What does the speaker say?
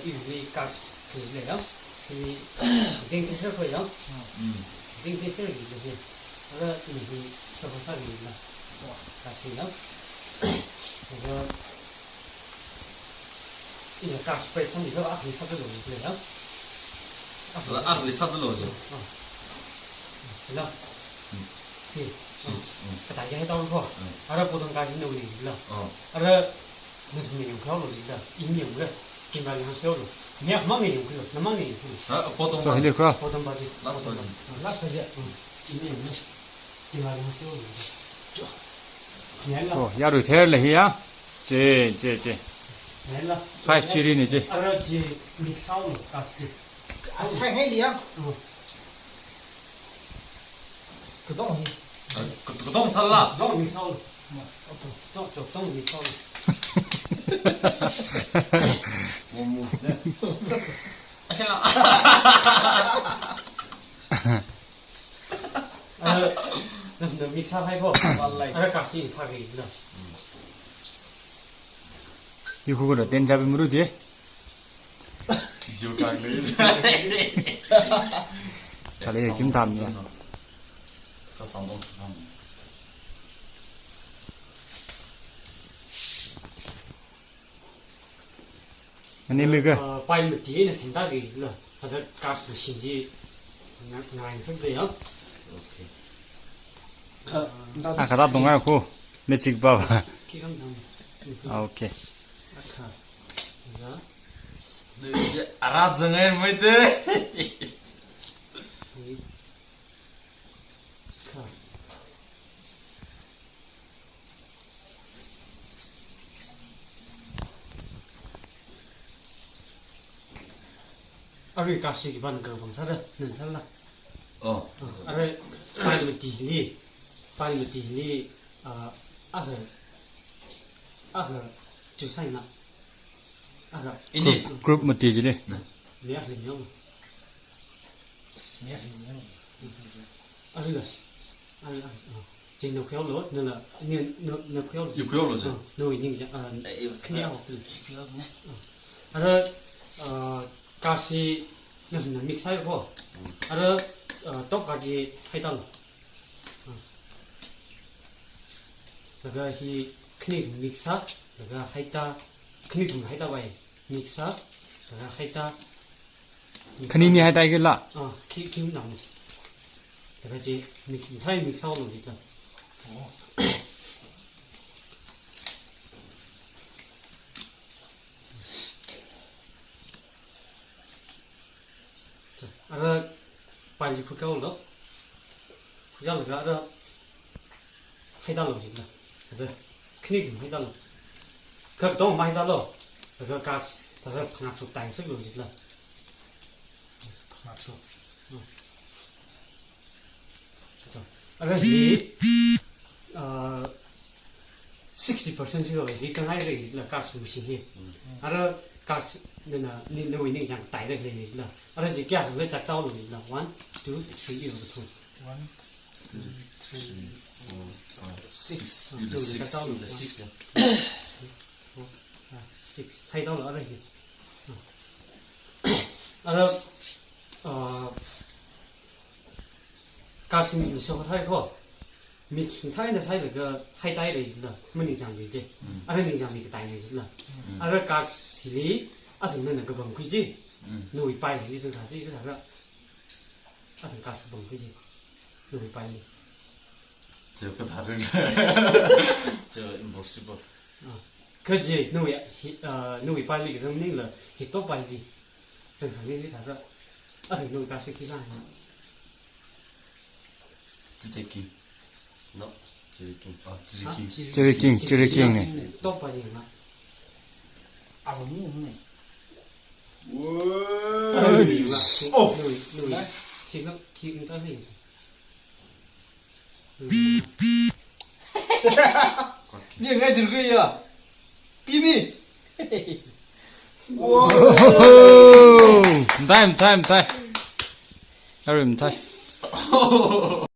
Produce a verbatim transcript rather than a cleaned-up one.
Ili card khalei ya. Ili ding tester khalei ya. Mm. Ding tester khalei ya. Ara ili shapa khalei ya. Card ya. Ara ili card spray samli kha akhali sāzālu khalei ya. Akhali sāzālu je. Ah. Ila. Mm. Hi. Mm. Kathā ya hai tau ko. Mm. Ara potong card hi nawui la. Oh. Ara Nathumna yangkhuilu jida, ina yangkhui, camera li hāngsālu. Mayakmang yangkhuilu, namang yangkhuilu. Ha, bottom. So, one. Hili khuilu. Bottom pa chi. Last pa chi. Ah, last pa chi. Hmm. Ina yangkhui, camera li hāngsālu. Mayakla. Oh, yarui ther le hi ya. Che, che, che. Mayakla. Five chili ni che. Ara chi mix sālu, card chi. Asai hai liya. Hmm. Katong hi. Ah, kat-, katong sāla. Katong mix sālu. Katong, katong mix sālu. Momo. Asila. Ah, na, na mix sāhai ko. Malai. Ara card chi phākhui na. Yu khu ko ten chabi muru je. Ju kang ni. Kale kim tham ya. Ka sam dong tham. Ani mi ga. Ah, pai mati na senta ge la. Ada card machine ji ngai ngai sāda ya. Okay. Ka, ah, ka da dong ai ko. Magic ba ba. Ki kam tham. Ah, okay. Aka. Ara zangai mai te. Arui card chi khipāna kapang sāra, nana sāla. Oh. Ah, arui pai mati li, pai mati li, ah, aha, aha, chu sai na. Aha. Ini. Group, group mati chili. Na. Mayakli yong. Mayakli yong. Arila. Arila. Ah. Chi na khuilu, nala, ni, na, na khuilu. Yu khuilu je. Ah, nawui ning ja, ah, eh, eh, khani ah, ah, khuilu ne. Ah. Ara, ah, card chi na, na mix sālu ko. Mm. Ara, ah, top card chi haitalu. Ah. Laga hi khani mix sā, laga haita, khani haita vai mix sā, laga haita. Khani mi haita kila. Ah, khi, khi nam. Laga chi mix, sai mix sālu jida. Oh. Ara pai chi khuilu. Khuilaga ara haitalu jida. Haita. Khani haitalu. Katong ma haitalu. Laga card, ta sa phangā chuk tai sālu jida. Phangā chuk. Hmm. Ara hi, ah, sixty percent chi kawai hi chang hai re la card machine hi. Mm. Ara card nana, ni, nawui ning chang tai re le la. Ara chi kayā sālu chak tau la. One, two, three, yu kathum. One, two, three, four, five, six. Ah, yu la two six, chak tau la. Yu la six la. Four, five, six. Haitalu ara hi. Ara, ah, card chi mix sāhaithai ko. Mix sāhaina sālaga haitalu jida. Maningchānglu je. Mm. Ara ningchānglu katai le jida. Mm. Ara card chili, asang nana kapangkhui je. Mm. Nawui pai hili zangsā je, kasā ra. Asang card kapangkhui je. Nawui pai li. Che kathā re. Che impossible. Ah. Kaje, nawui, hi, ah, nawui pai li kazang maningla, hi top pai li. Zangsā ni kathā ra. Asang nawui card chi khi sāhai. Chiteki. No, Chiriking. Ah, Chiriking. Chiriking, Chiriking ne. Top pa jing na. Abo mi ne. Whoa. Oh. Lui, lui. Sino, ki, ta ni. Ni ngai jir gui ya. P B. Whoa. Time, time, time. Arim, time.